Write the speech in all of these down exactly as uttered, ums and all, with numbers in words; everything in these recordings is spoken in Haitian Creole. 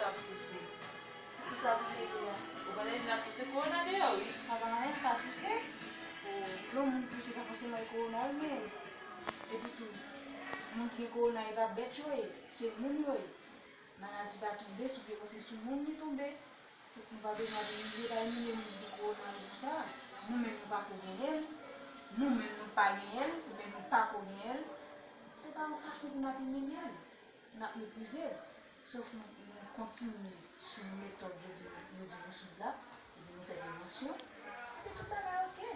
ap touse. Kisa pou te ye a? Ou pa tande n ap touse kowona deyò, wi. Sa pa anyen, l ka touse. Lè yon moun touse, pa fòseman e kowona l genyen. Epi tou, moun ki gen kowona, e pa bèt yo ye, se moun yo ye. Maladi pa tonbe sou pye, se sou moun li tonbe. Se nou pa bezwen ap imilye, pa imilye moun ki gen kowona pou sa. Nou menm nou pa ko genyen l, nou menm nou pa genyen l, oubyen nou pa ko genyen l. Se pa yon fason pou n ap imilye l, n ap meprize l. Sòf nou, nou kontinye sou metòd yo di, yo di nou swiv la, epi nou fè prevansyon, epi tout bagay oke.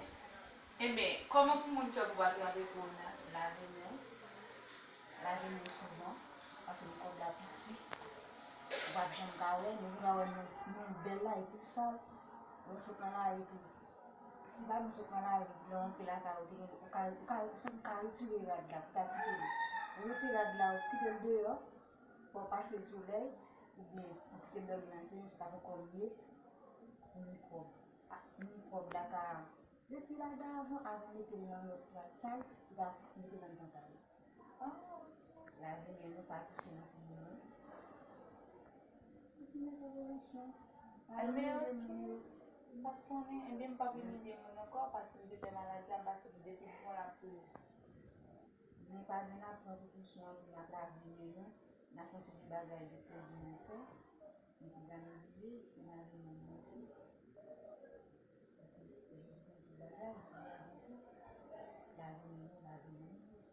Enben, kòman pou moun fè pou pa trape kowona? Lave men w. Lave men w souvan, paske mikwòb la piti. Ou p ap janm ka wè, men ou ka wè nou, nou bèl la, epi sal. Lè w sot nan lari tou, si pa nou sot nan lari, lè w antre lakay ou, te gen, ou ka, ou ka, ou ka retire rad la, pou ta kite l. Ou retire rad la, ou kite l deyò, fò w pase l solèy, oubyen ou kite l dòmi nan solèy, se pa ankò lye pou mikwòb. A, mikwòb la ka Depi la davan, avan mete l nan lòt plat sal, li ka mete l anndan kay. Oh, lave men nou, pa touche nan figi nou. Kontinye fè prevansyon. Lave men nou. M pa t konnen, ebyen m p ap imilye moun ankò, paske m te fè maladi a, m pase pou de fil fon la pou. Nou pa gen ap pran prekosyon anpil, n ap lave men nou, n ap kontinye bagay de pwodui nou fè, epi lave men nou, lave men nou osi. Paske Jezi konn tout bagay, li lave tou, lave men nou, lave men nou osi.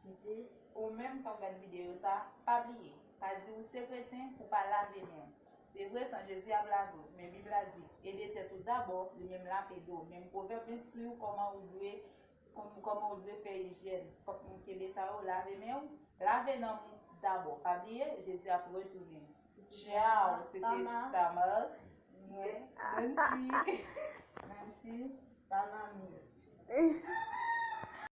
Se te. Ou menm k ap gad videyo sa, pa bliye, pa di w se kretyen pou pa lave men w. Se vre, san Jezi ap lave w, men Bib la di, ede tèt ou dabò, li menm l ap ede w. Menm Pwovèb enstwi w kòman ou dwe, kòm, kòman ou dwe fè ijyèn. Fòk nou kenbe sa yo, lave men w, lave nanm ou dabò. Pa bliye, Jezi ap retounen. Tchao, se te Tamar. Nancy. Nancy, pa manmi.